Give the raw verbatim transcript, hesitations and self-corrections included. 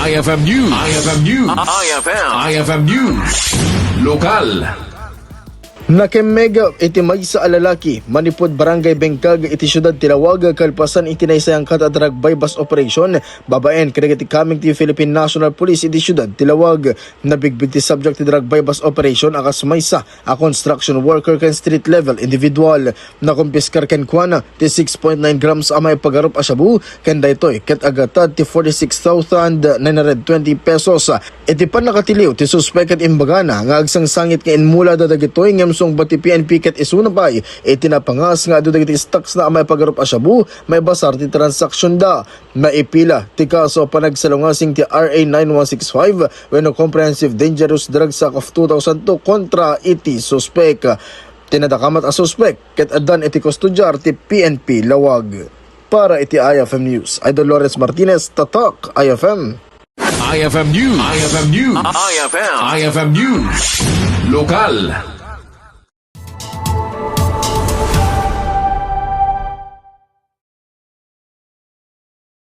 I F M News. I F M News. I F M. I F M News. Lokal. Nakemmeg iti maysa a lalaki manipud Barangay Bengkag iti siudad ti Laoag kalpasan iti naisayangkat a drug buy-bust operation babaen kadagiti coming ti Philippine National Police iti siudad ti Laoag. Nabigbig ti subject ti drug buy-bust operation a kas maysa a construction worker ken street level individual. Nakumpiskar kenkuana ti six point nine grams a maipagarup a shabu ken daytoy ket agatad ti forty-six thousand nine hundred twenty pesos. Iti pannakatiliw ti suspek ket imbagana nga agsangsangit nga inmulada dagitoy ngem sungbat ti P N P ket isuna pay iti napangas nga adu dagiti stocks na a maipagarup a shabu maibasar ti transaksionda. Naipila ti kaso a panagsalungasing ti R A nine one six five wenno Comprehensive Dangerous Drugs Act of two thousand two kontra iti suspek. Ti nadakamat a suspek ket addan iti kustodiar ti P N P Laoag. Para iti I F M News, Idol Lawrence Martinez, Tatak I F M. I F M News. I F M News. I F M. I F M News. Lokal.